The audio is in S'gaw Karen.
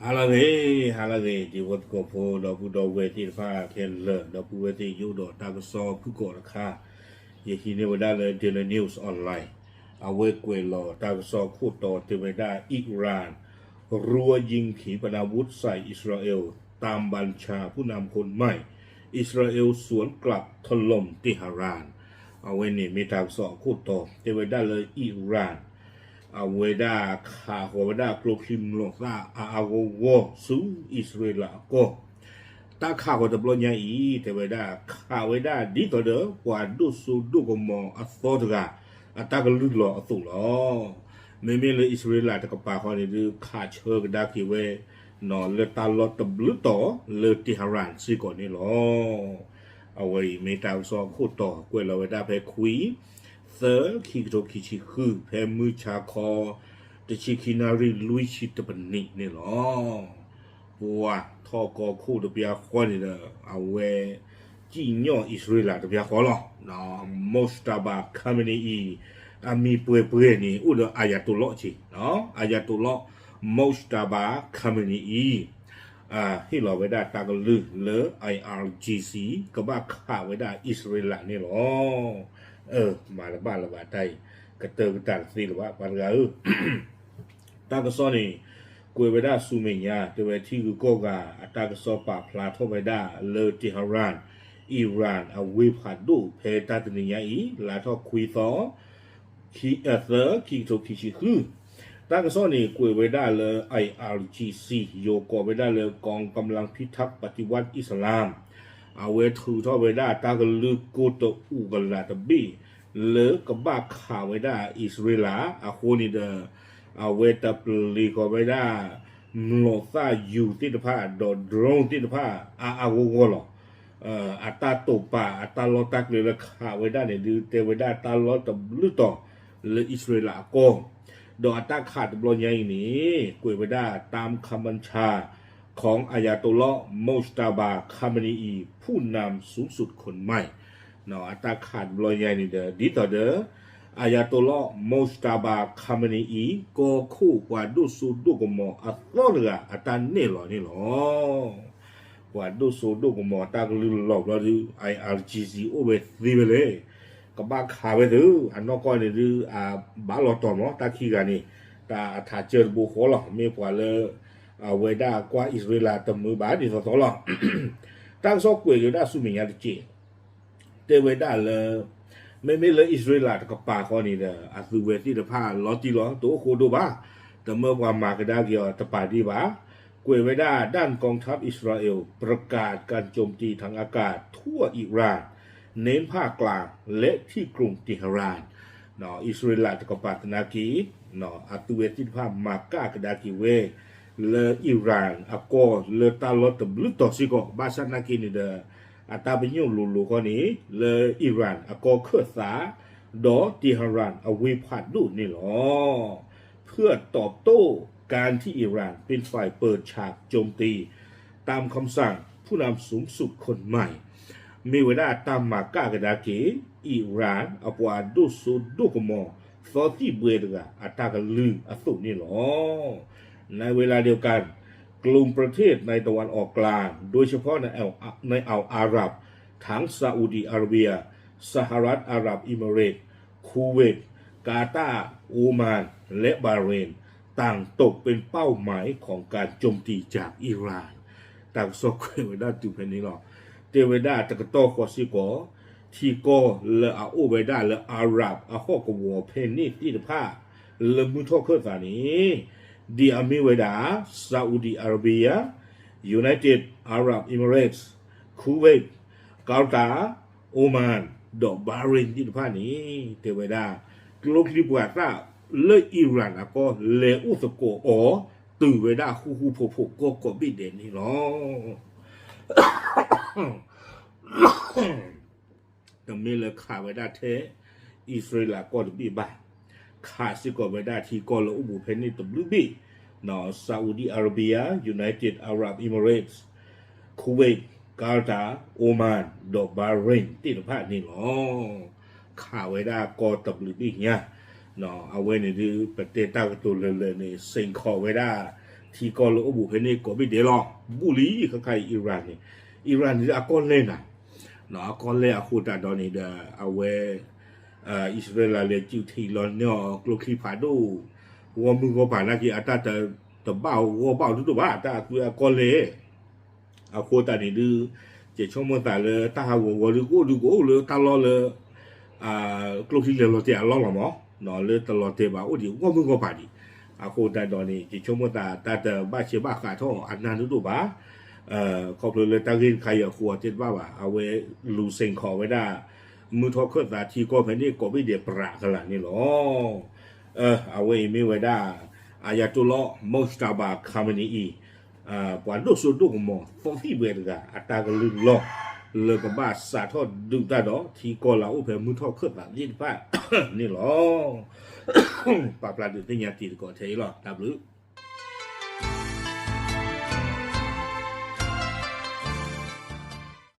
ဟါလၢအဂ့ၤ, ဟါလၢအဂ့ၤ ဒံဖိသကိးဖိ ဒီပုၢ်ဒီဝဲၢ်သ့ၣ်တဖၣ်ခဲလၢာ်, ဒီပုၢ်ဝဲၢ်သ့ၣ်ယိၣ်ဒီးတၢ်ကစီၣ်ဖုၣ်ကိာ်တခါ, ယဟံးန့ၢ်ဝဲဒၣ်လၢ Daily News Online, အဝဲကွဲးလီၤတၢ်ကစီၣ်ခိၣ်တီတဲဝဲဒၣ် Iran รัวยิงขีปนาวุธใส่อิสราเอล ตามบัญชาผู้นำคนใหม่ อิสราเอลสวนกลับถล่มเตหะราน အဝဲန့ၣ်မ့ၢ်တၢ်ကစီၣ်အခိၣ်တီ တဲဝဲဒၣ်လၢ Iran အဝဲဒၣ်ခးဃီၤဝဲဒၣ်ကျိချံမျိာ်သၣ်အါအါဂီၢ်ဂီၢ်ဆူအံၣ်စရ့လးအကီၢ်, တၢ်ခးဃီၤတဘျီညါအံၤ တဲဝဲဒၣ် ခးဝဲဒၣ်ဒ်သိးဒီးပှၤဒိၣ်စိဒိၣ်ကမီၤအသီတဂၤ အတၢ်ကလုၢ်လီၤအသိးလီၤ. မ့မ့ၢ်လၢအံၣ်စရ့လးတကပၤဃီန့ၣ်ဒုး ခးဆၢကဒါက့ၤဝဲ လၢတၢ်လီၢ်တဘျုးတီၤလၢ Tehran စ့ၢ်ကီးန့ၣ်လီၤ. အဝဲအံၤမ့ၢ်တၢ်ကစီၣ်အခိၣ်တီ ကွဲးလီၤဝဲဒၣ်ဖဲခွံ သၢ ခံကထိခံဆံဃု ဖဲမုၢ်ဆါခီ တဆံခံနၣ်ရံၣ်လွံၢ်ဆံတပနံးန့ၣ်လီၤ. ပှၤထီၣ်ကီၢ်ခိၣ်တပျၢ်ဃီန့ၣ်ဒီး အဝဲ ကံၣ်ညီၣ်အံၣ်စရ့လးတပျၢ်ဃီလီၤ. Mojtaba Khamenei အံၤ အမံၤပှဲၤပှဲၤန့ၣ် အိၣ်ဒီး Ayatollah က့, Ayatollah Mojtaba Khamenei အံၤ ဟ့ၣ်လီၤဝဲဒၣ်တၢ်ကလုၢ်လၢ I R G C ကဘၣ်ခးဝဲဒၣ်အံၣ်စရ့လးန့ၣ်လီၤ. မၤတဘၣ်လၢၤဘၣ်တၢ်အံၤ, ကတၢၢ်ကတၢၢ်တသ့လၢၤဘၣ် ပှၤတဂၤဧၢ တၢ်ကစီၣ်န့ၣ် ကွဲးဝဲဒၣ်ဆူမဲာ်ညါ တဲဝဲထံဂုၤကီၢ်ဂၤအတၢ်ကစီၣ်ပာ်ဖျါထီၣ်ဝဲဒၣ်လၢ Tehran, Iran အဝ့ၢ်ဖးဒိၣ် ဖဲတၢ်တနံၤညါအံၤ လါထီၣ်ခွံသီ သၢ ခံကထိခံဆံဃု, တၢ်ကစီၣ်န့ၣ် ကွဲးဝဲဒၣ်လၢ I R G C ယိၤကိးဝဲဒၣ်လၢ กองกำลังพิทักษ์ปฏิวัติอิสลาม အဝဲထုးထီၣ်ဝဲဒၣ်တၢ်ကလုၢ်ကိၢ်တအူးကလာ်တဘ့ၣ် လၢကဘၣ်ခးဝဲဒၣ်အံၣ်စရ့လးအဃိန့ၣ်ဒီး အဝဲတပျ့ၤဃီၤဝဲဒၣ် မျိာ်သၣ်ယူၤသ့ၣ်တဖၣ် ဒီး drone သ့ၣ်တဖၣ် အါအါဂီၢ်ဂီၢ်လီၤ. အတၢ်တိာ်ပာ်အတၢ်လီၢ်တၢ်ကျဲလၢခးဝဲဒၣ်န့ၣ်ဒုး တဲဝဲဒၣ်တၢ်လီၢ်တဘျုးတီၤလၢအံၣ်စရ့လးအကီၢ်, ဒီးအတၢ်ခးတဘျီညါအံၤန့ၣ် ကွဲးဝဲဒၣ် ตามคำบัญชาของ Ayatollah Mojtaba Khamenei ผู้นำสูงสุดคนใหม่ အတၢ်ခးတဘျီညါအံၤန့ၣ်ဒီး ဒ်သိးဒီး Ayatollah Mojtaba Khamenei အံၤ ကီၢ်ခိၣ်ပှၤဒိၣ်စိဒိၣ်ကမီၤအသီတဂၤအတၢ်နဲၣ်လီၤန့ၣ်လီၤ. ပှၤဒိၣ်စိဒိၣ်ကမီၤတၢ်ကလုၢ်လီၤဘျီဒုး I R G C အိၣ်ဝဲသ့ဝဲလဲၣ်, ကဘၣ်ခးဝဲသု, အနီၢ်ကီၢ်န့ၣ်ဒုး အဘၣ်လီၤတီၤမး တၢ်ခံဂၤန့ၣ်, တၢ်အထးစၢၢ်တဘိဃီလီၤ. မ့ၢ်ပှၤလၢ အဝဲဒၣ်ကွၢ်အံၣ်စရ့လးတမုာ်ဘၣ်ဒ်သိးသိးလီၤ. တၢ်ကစီၣ်ကွဲးက့ၤဝဲဒၣ်ဆူမဲာ်ညါတက့ၢ် တဲဝဲဒၣ်လၢ မ့မ့ၢ်လၢအံၣ်စရ့လးတကပၤဃီန့ၣ်ဒီး အသုဝဲသ့ၣ်တဖၣ်လီၤတံၢ်လီၤ တအိၣ်ဃိဒိၣ်ဘၣ်, တမၢပှၤမၤကဒါက့ၤအီၤတပာ်ဒ့ၣ်ဘၣ်. ကွဲးဝဲဒၣ် ด้านกองทัพอิสราเอลประกาศการโจมตีทางอากาศทั่วอิหร่าน เน้นภาคกลางและที่กรุงเตหะราน အံၣ်စရ့လးတကပၤသနာ်က့ အသုဝဲသ့ၣ်တဖၣ်မၤကၣ်ကဒါက့ၤဝဲ လၢအံၣ်ရၣ်အကီၢ်လၢတၢ်လီၢ်တဘျုးတီၤစ့ၢ်ကီး ဘၣ်ဆၣ်သနာ်က့န့ၣ်ဒီး အတၢ်ပညိၣ်လိၤလိၤဃီန့ၣ် လၢအံၣ်ရၣ်အကီၢ်ခၢၣ်သး ဒီးတ့ဟရၣ်အဝ့ၢ်ဖးဒိၣ်န့ၣ်လီၤ. เพื่อตอบโต้การที่อิหร่านเป็นฝ่ายเปิดฉากโจมตี ตามคำสั่งผู้นำสูงสุดคนใหม่ မ့ၢ်ဝဲဒၣ်တၢ်မၤကၣ်ကဒါက့ၤ အံၣ်ရၣ်အပှၤဒိၣ်စိဒိၣ်ကမီၤ သီသံၣ်ဘှဲတဂၤ အတၢ်ကလုၢ်အသိးန့ၣ်လီၤ. ในเวลาเดียวกัน กลุ่มประเทศในตะวันออกกลาง โดยเฉพาะในอ่าวอาหรับ ทั้งซาอุดีอาระเบีย สหรัฐอาหรับเอมิเรตส์ คูเวต กาตาร์ โอมาน และบาห์เรน ต่างตกเป็นเป้าหมายของการโจมตีจากอิหร่าน တၢ်ကစီၣ်ကွဲးဝဲဒၣ်တုၤဖဲန့ၣ်လီၤ. တဲဝဲဒၣ်တကတီၢ်ဃီစ့ၢ်ကီး ထံကီၢ်လၢအအိၣ်ဝဲဒၣ်လၢအါရၣ်အဟီၣ်ကဝီၤဖဲန့ၣ်သ့ၣ်တဖၣ် လၢမုၢ်ထီၣ်ခၢၣ်သးန့ၣ် ဒ်အမ့ၢ်ဝဲဒၣ် Saudi Arabia, United Arab Emirates, Kuwait, Qatar, Oman ဒီး Bahrain သ့ၣ်တဖၣ်န့ၣ် တဲဝဲဒၣ် ကျိချံပှၤသၣ်လၢအံၣ်ရၣ်အကီၢ် လဲၤအိၣ်သကိးအီၤ တုၤဝဲဒၣ်ဃူဃူဖိးဖိးကီၢ်ကိးဘ့ၣ်ဒဲးန့ၣ်လီၤ. တမ့ၢ်လၢခးဝဲဒၣ်ထဲ အံၣ်စရ့လးကီၢ်တဘ့ၣ်ဘၣ်, ခးစ့ၢ်ကီးဝဲဒၣ်ထံကီၢ်လၢအိၣ်ဘူးဖဲန့ၣ်တဘျုးဘ့ၣ်, Saudi Arabia, United Arab Emirates, Kuwait, Qatar, Oman ဒီး Bahrain သ့ၣ်တဖၣ်န့ၣ်လီၤ. ခးဝဲဒၣ်ကီၢ်တဘျုးဘ့ၣ်ညါ, အဝဲန့ၣ်ဒုး ပတဲတၢ်ကတိၤလၢာ်လၢာ်န့ၣ် စိန်ခေါ်ဝဲဒၣ်ထံ ထံကီၢ်လၢအိၣ်ဘူးဖဲန့ၣ်ကိးဘ့ၣ်ဒဲးလီၤ. ဘူးလံ ခဲခါအံၤ Iran န့ၣ်, Iran န့ၣ်အကီၢ်လဲၢ်နၤ, အကီၢ်လဲၢ်အဃိသတးဒီးန့ၣ်ဒီး အဝဲ အံၣ်စရ့လးလဲၤစုးထံးလီၤန့ၢ်အီၤကျိချံဖးဒိၣ်, ဂီၢ်မုၢ်ဂီၢ်ပၤနာ်က့ အတၢ်တဘၣ်ဂီၢ်ဘၣ်အီၤဒိၣ်ဒိၣ်ဘၣ်, တၢ်အကွံအကီၢ်လဲၢ် အဃိသတးန့ၣ်ဒုး ယဆိကမိၣ်သးလၢတၢ်ဟးဂီၤဂီၤဒုးကအိၣ်ဒုးကအိၣ်လၢတၢ်လီၢ်လၢ ကျိချံလဲၤလီၤတဲာ်အလီၢ်လီၤမး, လၢတလီၤတဲာ်ဘၣ်အိၣ်ဒံးဂီၢ်မုၢ်ဂီၢ်ပၤဒံး, အဃိသတးဒီးန့ၣ် ယဆိကမိၣ်သးတၢ်တဘၣ်ဆဲးဘၣ်ဃးထီၣ်အနၢ်ဒိၣ်ဒိၣ်ဘၣ်, ခီဖျိလၢတၢ်ဂ့ၢ်တခါအံၤအဃိအီၤတဲတဘၣ်ဘၣ်, အဝဲလူၤစ့ၣ်ခီးဝဲဒၣ် မုၢ်ထီၣ်ခၢၣ်သးထံကီၢ်ဖဲန့ၣ်ကိးဘ့ၣ်ဒဲးပြးကလာ်န့ၣ်လီၤ. အဝဲအံၤမ့ၢ်ဝဲဒၣ် Ayatollah Mojtaba Khamenei ပှၤဒိၣ်စိဒိၣ်ကမီၤသီသံၣ်ဘှဲတဂၤ အတၢ်ကလုၢ်လီၢ် လၢကဘၣ်စးထီၣ်ဒုးတၢ်ဒီးထံကီၢ်လၢအအိၣ်ဖဲမုၢ်ထီၣ်ခၢၣ်သးသ့ၣ်တဖၣ်န့ၣ်လီၤ. ပာ်ဖျါဒုးသ့ၣ်ညါတံၤသကိးထဲအံၤလီၤ. တၢ်ဘျုး